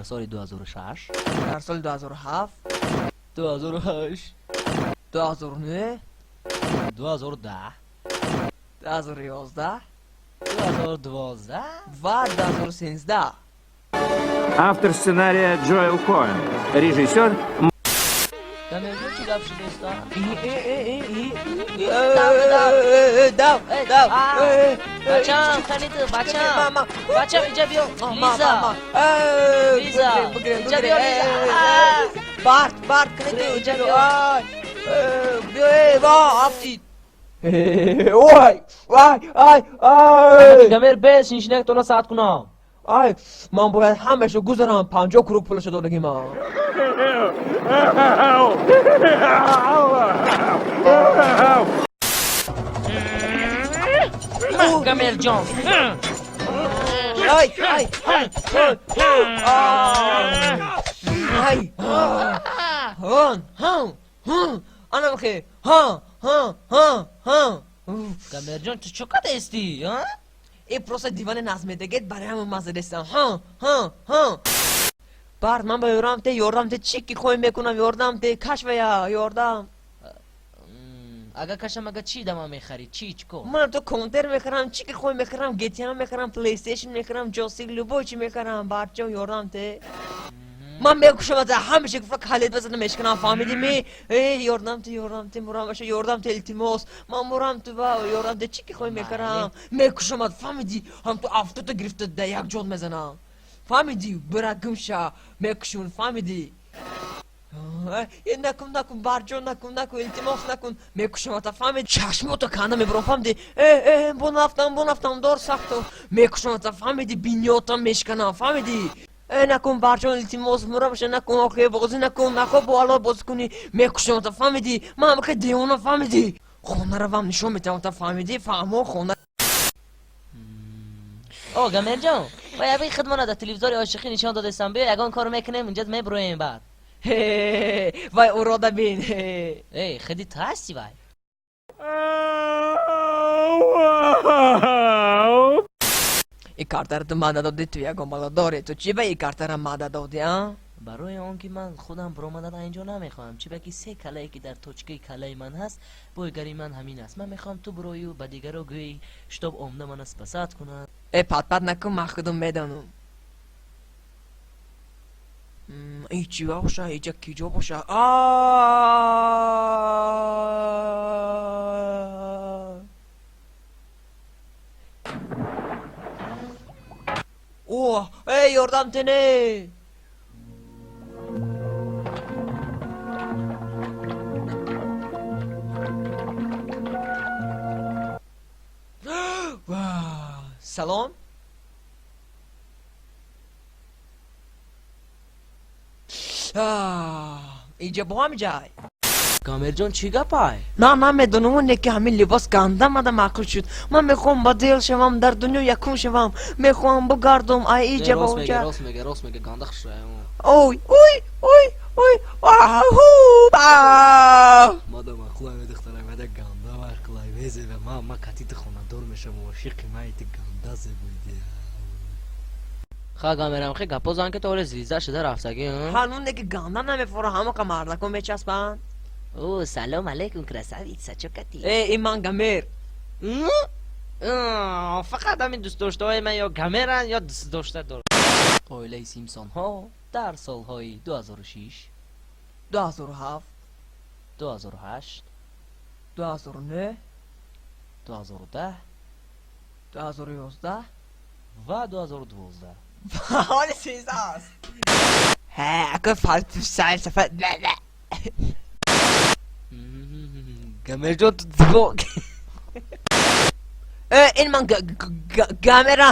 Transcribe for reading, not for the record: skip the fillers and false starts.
Дар соли 2006, дар соли 2007, 2008, 2009, 2010, 2011 2012 ва 2013. Автор сценария Джоэл Коэн. Режиссер Гамерҷон, чӣ гап шудеста? Дав, дав. Бачам, каниту, бачам, бачам, иҷа биё. Лиза, Лиза, иҷа биё, Лиза. Барт, Барт, каниту, иҷа биё. Биё, ва афтид. Ой, ай, ай, ай. Гамер, бес шиншинактона саат кунам. Ай, ман бояд ҳамаашо гузарам, 50 круг пулашо додагӣ ман. Гамерҷон. Ай, ай, ай, ай, ҳон, ҳон, ҳон, ана бихе, ҳа, ҳа, ҳа, ҳа. Гамерҷон, ту чӣ кадаисти? Э, просто диване назмедагет, барои ҳама мазадестам. Ҳа, ҳа, ҳа. Бард, ман ба ёрам те, ёрдам те, чӣ ки хоҳӣ мекунам, ёрдам те, кашвая, ёрдам. Ага кашам, ага чӣ дама мехарӣ? Чӣ, чӣ кор? Ман ту контер мехарам, чӣ ки хоҳӣ мехарам, GTA мехарам, PlayStation мехарам, ҷойстик, любой чӣ мехарам, Бардҷон, ёрдам те. Ман мекушам аз ҳамаша, гуфта калид базада мешканам, фаҳмидӣ ми? Э, ёрдам те, ёрдам те, мурам аша, ёрдам те, илтимос. Ман мурам ту ба ёрдам те, чӣ ки хоҳӣ мехарам. Мекушамат, фаҳмидӣ? Ҳам ту автото гирифта да як ҷон мезанам. Фаҳмидӣ? Бира гумша, мекушун, фаҳмидӣ? Э, накун, накун, Барҷон, накун, накун, илтимос, накун, мекушамата, фаҳмидӣ? Чашмото канда мебурам, фаҳмидӣ? Э, э, бонафтам, бонафтам, дор сахто, мекушамата, фаҳмидӣ? Бинётам мешканам, фаҳмидӣ? Э, накун, Барҷон, илтимос, мурамша, накун, охе, бозӣ накун, нахо бо Алло бозӣ кунӣ, мекушамата, фаҳмидӣ? Ман ҳамака девона, фаҳмидӣ? Хона равам нишон метавонта, фаҳмидӣ? Фаҳмо, хона. О, Гамерҷон, ва яби хидмона дар телевизори ошиқӣ нишон додестам, биё ягон кор мекунем, инҷа мебуроем баъд. Вай, урода бин. Эй, хиди ту ҳасти вай. И картара ту мада додӣ, ту ягон бала дорӣ, ту чӣ ба и картара мада додӣ, а? Барои он ки ман худам биромадан инҷо намехоҳам, чӣ баки се калае ки дар точкаи калаи ман ҳаст, бойгари ман ҳамин аст. Ман мехоҳам ту бироию ба дигаро гӯӣ, чтоб омда мана спасать кунад. Э, патпат накун, ман худам медонам. И чӣ боша, иҷа киҷо боша? А, о, эй, ёрдам тене. Салом. Иҷа бо ҳами ҷай. Гамерҷон, чӣ гапай? На, намедонам, оне ки ҳамин либос ганда мада маъқул шуд. Ман мехоҳам ба дел шавам, дар дунё якум шавам, мехоҳам бигардум ай иҷа ба Рост мега, онҷа. Рост мега, рост мега, ганда хушрай. Ой, ой, ой, ой, аҳу, ба. Мада маъқулай, духтарай, мада ганда маъқулай, мезеба, ма катити хонадор мешавам, ошиқи май, ти ганда зебоиди. Ха, Гамерам, хе гапо зан ки то оле звезда шуда рафтагӣ. Ҳануне ки ганда намефора, ҳамақа мардакон мечаспанд. О, салом алейкум, красавица, чо кати? Э, ин ман Гамер. Фақат ҳамин дӯстдоштаҳои ман ё гамеранд, ё дӯстдошта доранд. Оилаи Симпсонҳо дар солҳои 2006, 2007, 2008, 2009, 2010 2011 ва 2012. ҳоли 13 аст. Ҳа, ака фалсафа. Гамерҷон, ту зибо. Э, ин ман Гамера.